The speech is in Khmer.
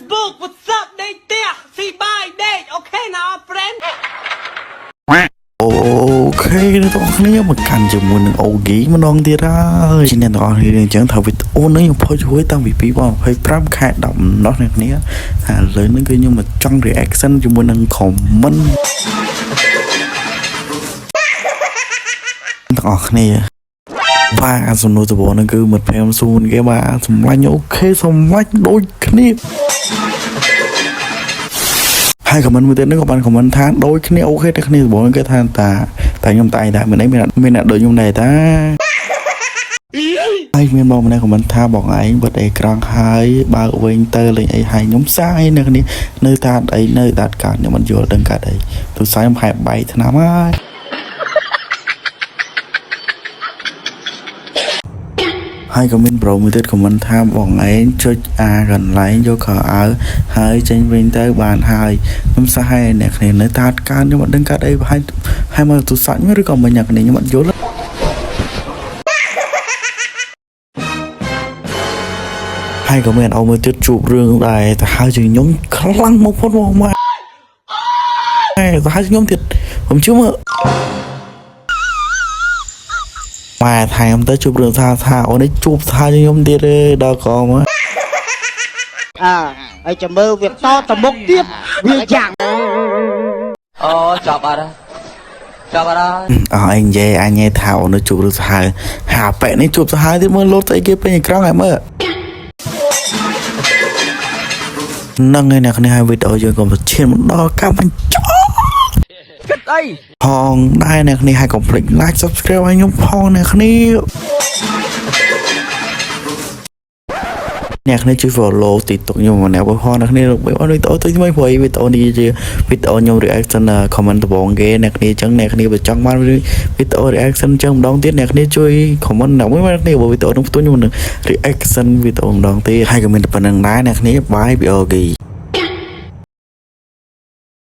Facebook what's up ដេកផ្ទះស៊ីបាយដេក okay ណា friend? Okay អ្នកទាំងអស់គ្នាមកកាន់ជាមួយនឹង Ogi ម្ដងទៀតហើយជាអ្នកទាំងអស់គ្នាអញ្ចឹងថាវីដេអូនេះខ្ញុំផុសជួយតាំងពី2025ខែ10ម្ដងអ្នកគ្នាហើយឥឡូវនេះគឺខ្ញុំមកចង់ reaction ជាមួយនឹង comment ទាំងអស់គ្នាបាទអាសំណួរដំបូងហ្នឹងគឺមិត្តភ័ក្តិសួនគេបាទសម្លាញ់ okay សម្លាញ់ដូចគ្នាហើយ comment មួយទៀតហ្នឹងក៏បាន comment ថាដូចគ្នា okay តែគ្នាដំបូងគេថាតាតែខ្ញុំតែឯងដែរមានអីមានមានអ្នកដូចខ្ញុំដែរតាហើយមានបងម្នាក់ comment ថាបងឯងបិទអេក្រង់ហើយបើកវិញទៅលេងអីហើយខ្ញុំសាយនៅគ្នានៅតាអីនៅតាកើតខ្ញុំមិនយល់ដឹងកើតអីទូរស័ព្ទខ្ញុំហែបែកឆ្នាំហើយហើយក៏មាន bro មួយទៀត comment ថាបងឯងចុចអាកន្លែងយកខោអាវហើយចេញវិញទៅបានហើយខ្ញុំសាយអ្នកគ្នានៅតាកើតខ្ញុំអត់ដឹងកើតអីហើយហើយមកទូរស័ព្ទខ្ញុំឬក៏មិញអ្នកគ្នាខ្ញុំអត់យល់ហើយក៏មានអូមួយទៀតជួបរឿងដែរទៅហើយជាងខ្ញុំខ្លាំងមកផុតមកម៉ែទៅហើយជាងខ្ញុំទៀតខ្ញុំជឿមើលម៉ែថែមទៅជួបរឿងថាថាអូនេះជួបថាជាងខ្ញុំទៀតទេដល់កមក អើហើយចាំមើលវាតទៅមុខទៀតវាយ៉ាង អូចប់អត់ហើយចប់អត់ហើយ អស់អញនិយាយអញនិយាយថាអូនជួបរឿងសាហាវហាប៉ែនេះជួបសាហាវទៀតមើលលោតស្អីគេពេញអេក្រង់ហើយមើលហ្នឹងហើយអ្នកគ្នាហើយវីដេអូយើងក៏មកឈានមកដល់កម្មបញ្ចប់ គិតអី ផងដែរអ្នកគ្នាហើយកុំភ្លេច like subscribe ឲ្យខ្ញុំផងអ្នកគ្នាអ្នកគ្នាជួយ follow TikTok ខ្ញុំម្នាក់ផងអ្នកគ្នារបៀបអត់វីដេអូទៅថ្មីព្រោះវីដេអូនេះជាវីដេអូខ្ញុំ reaction comment ដំបូងគេអ្នកគ្នាអញ្ចឹងអ្នកគ្នាបើចង់បានវីដេអូ reaction អញ្ចឹងម្ដងទៀតអ្នកគ្នាជួយ comment ណាមួយអ្នកគ្នាបើវីដេអូនោះផ្ទុយខ្ញុំនឹង reaction វីដេអូម្ដងទៀតហើយក៏មានតែប៉ុណ្្នឹងដែរអ្នកគ្នា bye ពី Ogi.